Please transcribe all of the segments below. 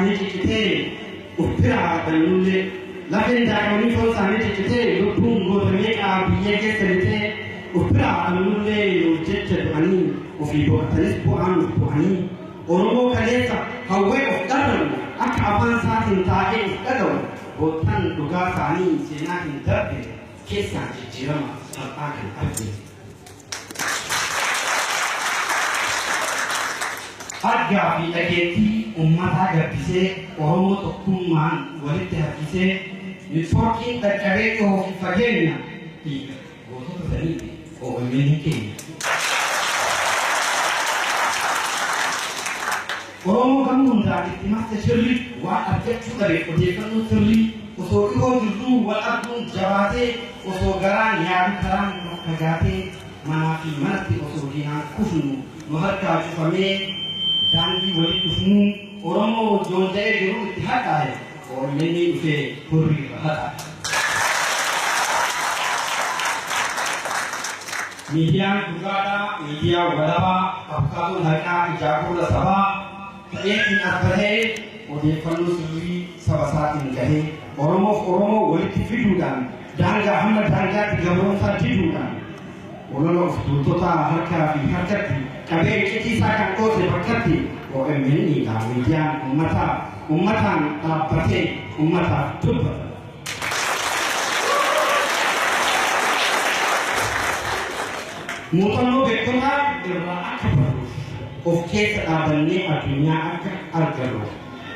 isaanii ciccitee of biraa dhannullee lafeen daakamanii foon isaanii ciccitee lubbuun goota meeqaa biyyee keessa lixee of biraa dhannullee nuuf jecha du'anii ofii boqotanis bu'aan nuuf bu'anii Oromoo kaleessa hawwee of dharramu akka afaan isaatiin taa'ee of dhaga'u boottan dhugaa isaanii seenaatiin darbe keessaan jijjiirama salphaa kan argine. Argaa fi dhageettii uummataa gabbisee Oromoo tokkummaan walitti harkisee neetwoorkiin dhaqqabee dhihoo fi fageenya dhiiga gootota saniiti OMN keenya. Oromoo gama hundaan itti maste sirrii waan argachuu dhabe odeeffannoo sirrii osoo dhihoo jirruu wal arguun jabaatee osoo garaan yaadu karaan fagaatee manaa fi manatti osoo diinaan kufnu nu harkaa cufamee daandii walitti dhufnuu Oromoo joonja'ee jiru itti haxaa'e OMN dhufee hurrii irra haxaa'e. Miidiyaan dhugaadhaa, miidiyaa walabaa, abukaatoon haqaa ijaa gurra sabaa ta'eetiin as bahee odeeffannoo sirrii saba isaatiin gahee Oromoof Oromoo walitti fiduudhaan daangaa hamma daangaatti gabroomsaa diduudhaan olola of tuultotaa harkaa fi harkatti qabee iccitii isaa kan dhoose bakkatti OMN dha miidiyaan uummataa uummataan dhaabbatee uummataaf dubbata. Muuxannoo beektotaa irraa akka barruuf of keessa dhaabannee addunyaa akka argannuuf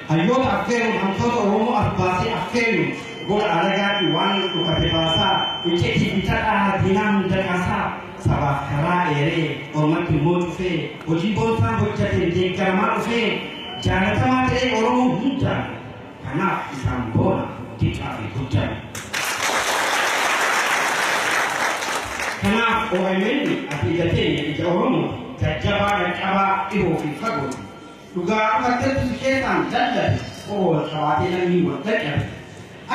hayyoota affeeruun hantoota Oromoo as baasee affeeruun gola alagaatti waan dhukate baasaa iccitii fi dhadhaa diinaa hunda kaasaa sabaaf karaa eeree ormatti immoo cufee hojii boonsaa hojjateen deeggaramaa dhufee jaalatamaa ta'ee Oromoo hundaan kanaaf isaan boona xiqqaa fi guddaan. Kanaaf OMN ati ija teenya ija Oromoo jajjabaa dhaqqabaa dhihoo fi fagooti. Dhugaa dhufattettu si keessaan jallate qoma wal qabaatee lammii wal dhaqqabe.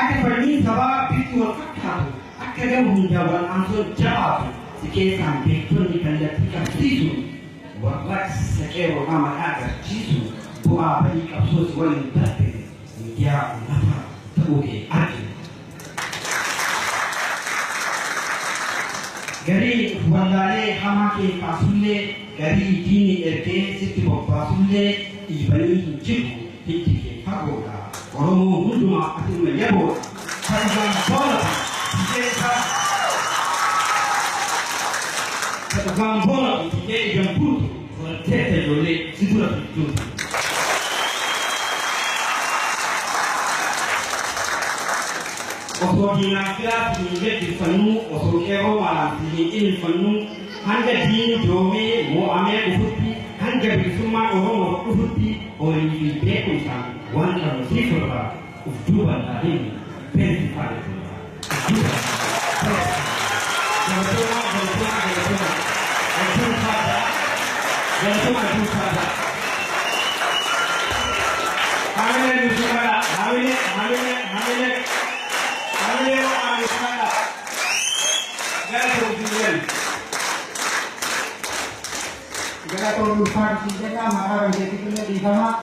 Akka falmiin sabaa bifti wal fakkaatu akka gama hundaa wal aansoon jabaatu si keessaan beektonni kallattii qabsiisuun warraaqsa qeerroodhaa maqaa agarsiisuun bu'aa bahii qabsoo si waliin darbe miidiyaa uummataa ta'uu kee argina. Garii of wallaalee hamaa kee kaasullee garii diinni ergee sitti bobbaasullee dhiibanii hin jiru hiddi kee fagoodha. Oromoo hundumaaf ati ilma yaboodha. Kan dhugaan boonatu tijjee isaa kan dhugaan boonatu tijjee ijaan buutu horatteetta ijoollee si dura fiigduuti. Osoo diinaaf firaa si hin gaggeeffannuu osoo qeerroo malaan si hin ililfannuu hanga diinni doomee moo'amee dhufutti hanga bilisummaan Oromoof dhufutti horii fi beekumsaan waan qabnu siif irraa uf duuba laalin beelti faana uf duuba galatoomaa galatoomaa galatoomaa hedduu faadha galatoomaa hedduu faadha. Hamilee nuuf hamilee hamilee hamilee hamilee waan nuuf Galatoomii. Galatoomii ulfaatu siin jenna maqaa barreessituu dhiifama.